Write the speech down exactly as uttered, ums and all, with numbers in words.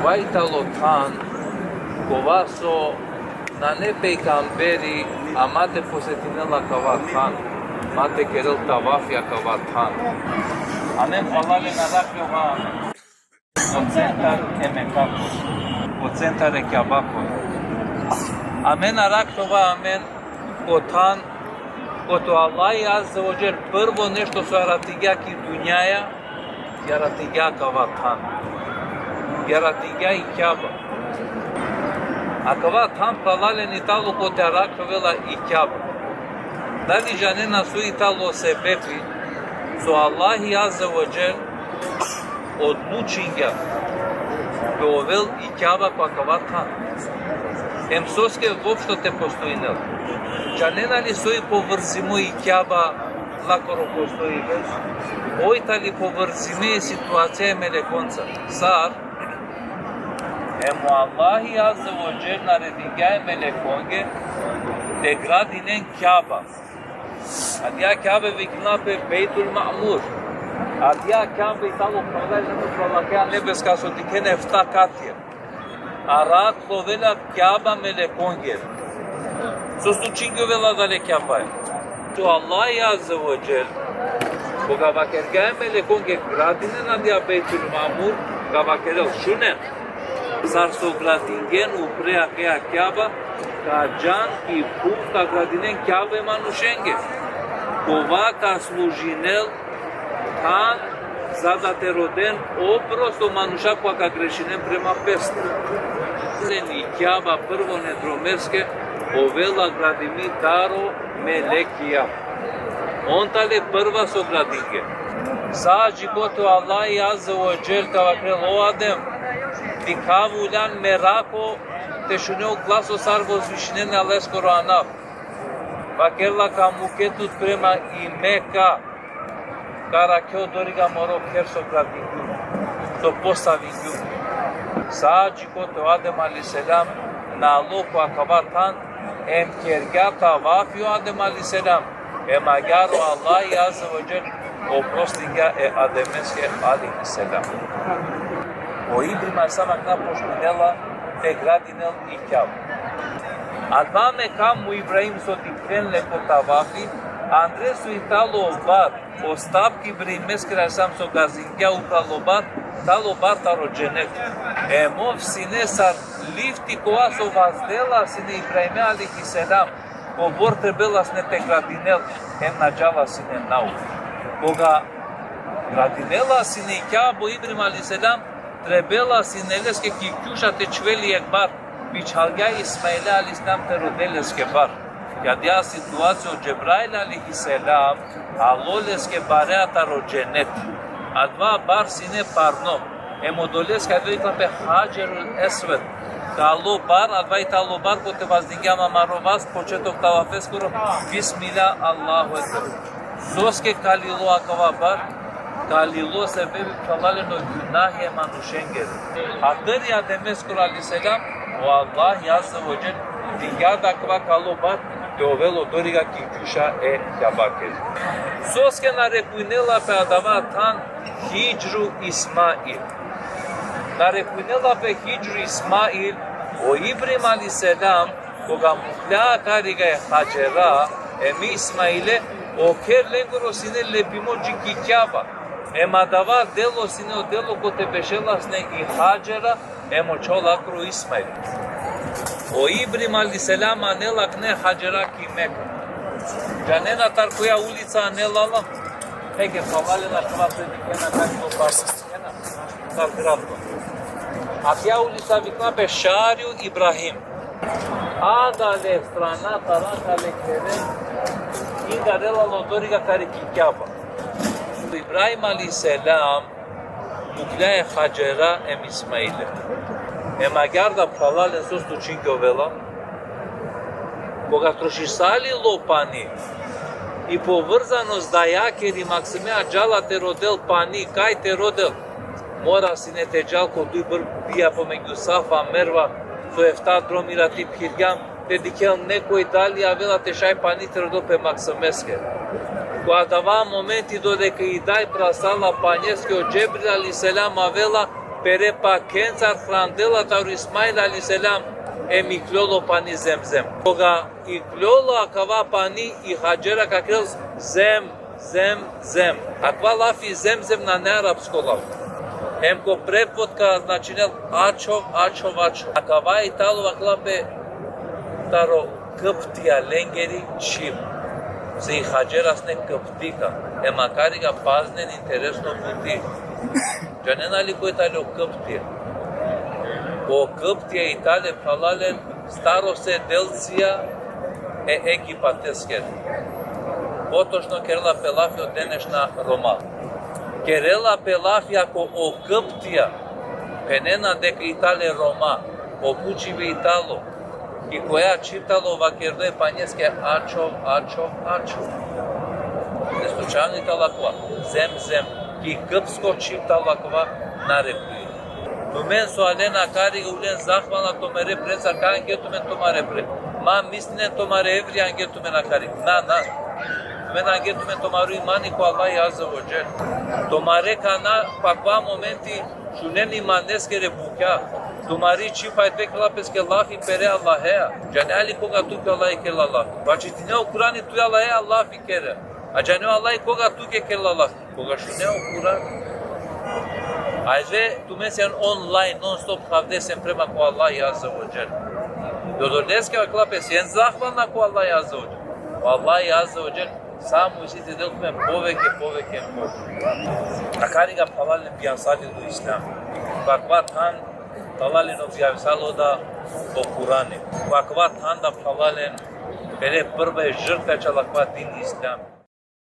Akava i talo than, kova so nane pejgamberi, ama te posetinel akava than, ama te kerel tavafi akava than. Amen, phralalen, arakhljovaja amen o centar e Mekakoro, o centar e Kjabakoro. Amen arakhljovaja amen o than, kote o Allahi Azze ve Dželle prvo nešto so jaratingja ki dunjaja, jaratingja akava than. Jaratingja i Kjaba. Akava than, phralalen, i talo kote arakhljovela i Kjaba. Dali džanena so i talo sebepi so Allahi Azze ve Dželle odlučingja te ovel i Kjaba ko akava than? Em soske voopšto te postojinel? Džanena li so i povrzimo i Kjaba lakoro postojibe? Oj tali povrzime i situacija e melekonca. Sar? Em o Allahi Azze ve Dželle naredingja e melekonge te gradinen Kjaba. Adija Kjaba vikna pe Bejtul Ma'mur. Adija Kjaba i talo, phralalen, nebeska so dikhena efta katija. Arakhlovela Kjaba melekongere. So slučingjovela adale Kjabaja? So Allahi Azze ve Dželle, koga vakergja e melekonge gradinen adija Bejtul Ma'mur, ka vakerel: Šunen, sar so gradingen upre akaja Kjaba, ka džan ki phuv ka gradinen Kjaba e manušenge. Kova ka služinel than za da te roden oprost o manuša kova ka grešinen prema peste. Len i Kjaba prvo ne dromeske ovela gradimi taro melekija. On tale prva so gradinge. Sa dži kote o Allahi Azze ve Dželle ka vakerel: O Adem, dikhav uljan merako te šune o glaso sar vozvišinena e Allaheskoro anav. Vakerela: Ka muke tut prema i Meka, ka arakhe odoriga moro kher so gradingjum, so postavingjum. Sa dži kote o Adem alejhi selam nalo ko akava than, em kergja tavafi o Adem alejhi selam, em agjaar o Allahi Azze ve Dželle oprostingja e Ademeske alejhi selam. O Ibrahim alejhi selam akana počminela te gradinel i Kjaba. Adava mekam o Ibrahim so dikhljen le ko tavafi, andre so i talo bar, o stap ki Ibrahimeskere alejhi selam so gazingja upralo bar, talo bar taro dženet. Em ov sine sar lifti kova so vazdela sine Ibrahime alejhi selam, kobor trebela sine te gradinel, em na džala sine naut. Koga gradinela sine i Kjaba o Ibrahim alejhi selam, trebela sine leske ki kjuša te čhvel jekh bar, bičhalgja e Ismaile alejhi selam te rodel leske bar. Ki adija situacija o Džebrail alejhi selam alo leske bareja taro dženet. Adava bar sine parno. Em odoleske adava vikna pe Hadžerul Esved. Kalo bar, adava i talo bar kote vazdigjam amaro vas, početok tavafeskoro, Bismillah, Allahu Ekber. Soske kalilo akava bar? Kalilo sebepi, phralalen, o gjunahi e manušengere. A tari Ademeskoro alejhi selam, o Allahi Azze ve Dželle dingja da akava kalo bar te ovel odoriga ki kjuša e Kjabakere. Soske narekujnela pe adava than Hidžru Ismail? Narekujnela pe Hidžru Ismail, o Ibrahim alejhi selam, koga muklja akariga e Hadžera em e Ismaile, o kher lengoro sine lepimo dži ki Kjaba. Em adava delo sine o delo kote bešela sine i Hadžera em o čhavo lakoro Ismail. O Ibrahim alejhi selam anela akana e Hadžera ki Meka. Džanena tar koja ulica anela la? Hajde, phralalen, akava so dikhena kaj to pasa. Ena, tar gradko. Akija ulica vikna pe Šariu Ibrahim. Adale strana, taro adale khere, ingarela la odoriga kari ki Kjaba. Ibrahim alejhi selam muklja e Hadžera em Ismaile. Em agjaar da, phralalen, so slučingjovela? Koga trošisalilo pani, i povrzano dajakeri maksime džala te rodel pani, kaj te rodel? Mora sine te džal ko duj brbija, pomegju Safa, Merva, so efta dromira te phirgjam, te dikhel nekoj dali avela te šaj pani te rodel pe maksimeskere. Ko adava momenti dodeka i daj prasala panjeske, o Džebril alejhi selam avela, Pere pakhencar hrandela taro Ismail alejhi selam, em ikljola o pani Zemzem. Koga ikljola akava pani, i Hadžera ka kerel zem, zem, zem. Akava lafi Zemzem nane arapsko laf. Em ko prevod ka značinel ačhov, ačhov, ačhov. Akava i talo, vakerela pe, taro Kiptija lengeri čhib. Se i Hadžera sine kiptika. Em akariga paznen interesno buti. Džanena li koj tale o Kiptija? O Kiptija i tale, phralalen, starosedelcija e Egipateskere. Potočno kerela pe lafi o denešna Roma. Kerela pe lafi ako o Kiptija phenena deka i tale Roma, o pučibe i talo, ki koja čhib talo vakerdo e panjeske ačhov, ačhov, ačhov. Neslučajno i talo akava. Zem, zem. Ki kiptsko čhib talo akava, narekujlo. Tumen so alen akariga, ulen zahvalna tumare prencar, ka ange tumen tumare pre. Ma mislinen tumare evri ange tumen akariga. Na, na. Tumen ange tumen tumaro imani ko Allahi Azze ve Dželle. Tumare kana ko akava momenti šunen imaneskere bukja. Tumari čhib hajde kerela peske lafi pere Allahea. Džanea li koga tuke Allahi kerela lafi? Pa čitine o Kurani, tu Allahea lafi kere. A džanea o Allahi koga tuke kerela lafi? Koga šune o Kurani. Ajde, tumen sian online, non stop havde sian prema ko Allahi Azze ve Dželle. I odoleske vakerela pe, sian zahvalna ko Allahi Azze ve Dželle. O Allahi Azze ve Dželle samo isi te del tumen poveke, poveke, poveke. Akariga, phralalen, bijansali o Islam. Ko akava than, phralalen, objavisalo da o Kurani. Ko akava than da, phralalen, pere prve žrtve ačhal akava din Islam.